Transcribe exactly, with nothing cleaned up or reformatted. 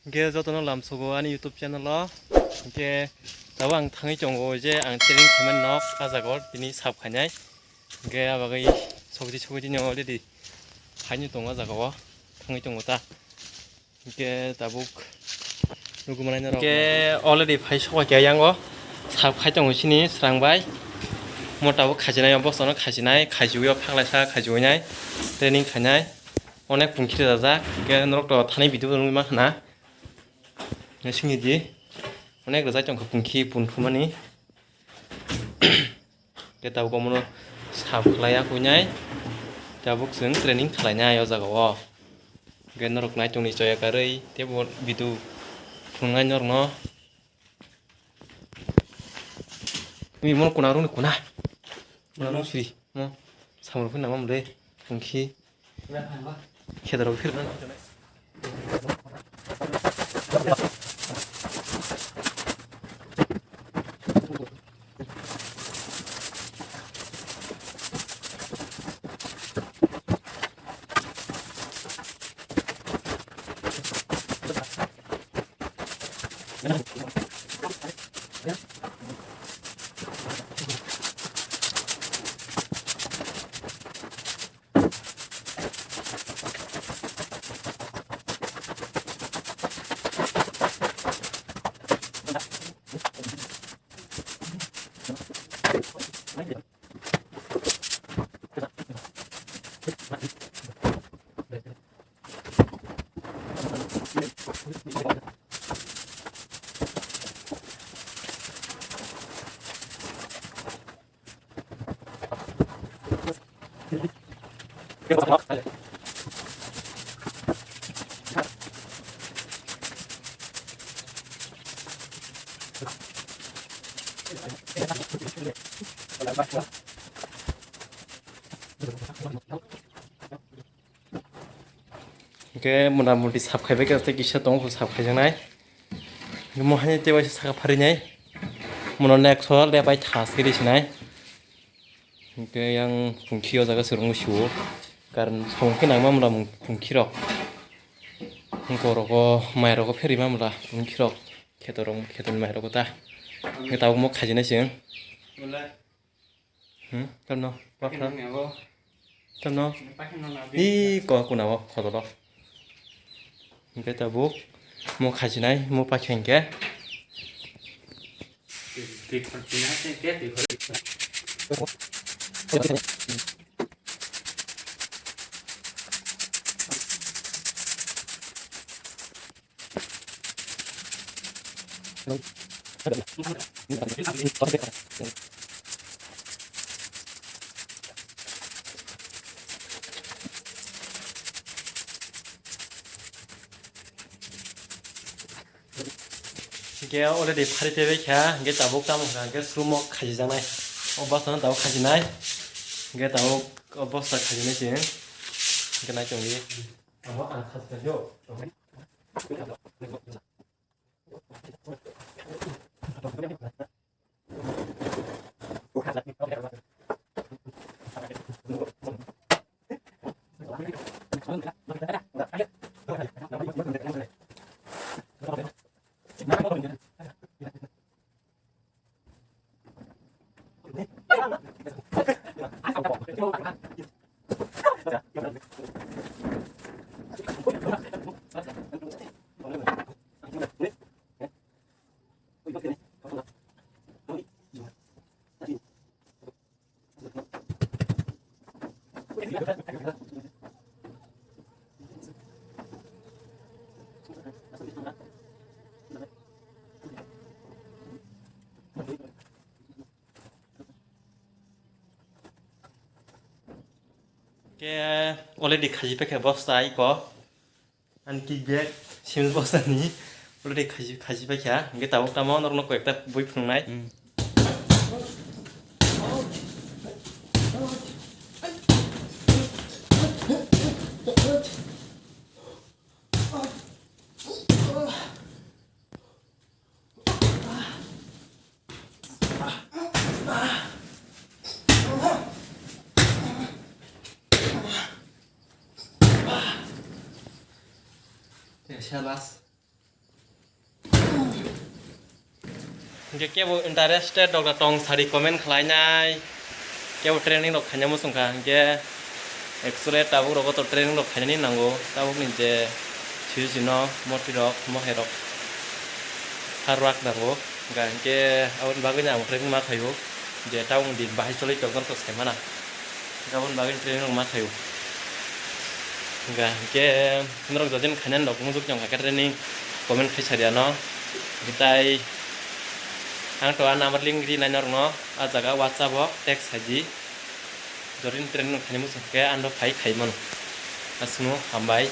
Hingke jotono lamsogo ani YouTube channel o. Hingke tabuk ang thangwi tongo je ang training khaimani nok a jaga o tini sap khainai. Hingke abagwi sokti sokti no already phaini tongo a jaga o. Thangwi tongo ta. Hingke tabuk nugumanai norok. Hingke already phai sokha khe yang o. Sap khai tongo sini srang bai. Mo tabuk khajinai o bosong no khajinai, khajiwi o phaklaisa khajiwi nai. Training khainai. Onek pungkhir rajak, hingke norok to thani video nugwi mankha na. Singni di. Onek rajak tongkha pungkhi punthumani. Hingke tabuk omono sap khlai ya kuinai. Tabuk chwng training khlainai o jaga o. Hingke norok naitok ni choya karwi teibo video phunuknai norokno. Tini mo kuna rung ni kuna. Kuna rung siri. Mo samung rok phina mam de. Tongkhi. Khedaro phir. Hingke mota moti sap khaibai khe tei kisa tongo sap khaijaknai. Hingke mo hai tei waisa saka pharinai. Mono next hor de bai thas khe risinai. Hingke yang pungkhi o jaga se rungwi sio. Karon samung khe nangma mota pungkhi rok. Hingke oro mai rok pherima mota pungkhi rok. Kheto rok kheto mai rok ta. Hingke tabuk mo khajinai se. Hmm, tamno, wapha. Pakhe nang abo. Tamno. Pakhe nang abi. Ih, ko kuna bo, khodoro. Hingke tabuk, mo khajinai, mo pakhe hingke. Twi, twi, twi, twi, twi, twi, twi. Hingke already phari tebei kha, hingke tabuk tamo kha, hingke sumok khajijaknai. O bwsano tabuk khajinai, hingke tabuk o bwsa khajinai se, hingke nai tongdi. Abo ang khajikha jo. Ke already khaji pekha bosta iko. Ani kick back, cement bostani already khaji, khaji paikha. Hingke tabuk tamo norokno koi ekta bui phunuknai. Hmm. Tei kisa last. Hingke kebo interested rok da tong sari comment khlainai. Kebo training rok khaina muchung kha hingke actually tabuk rogo to training rok khainani nango. Tabuk ni je sui sui no moti rok mohai rok harwak nango. Hingka hingke aboni bagwi no ang training ma khaio je tabuk ni bahai choli tongkha to sai mana. Hingke aboni bagwi training rok ma khaio. Hingka hingke norok jodin khainani rok muchuk tong kha khe training comment khai sari ano. Hingke tai ang to a number link ri nai norok no a jaga WhatsApp o text khai di. Jodin training rok khaina muchung khe ano phai khai mano. Aswkno hambai.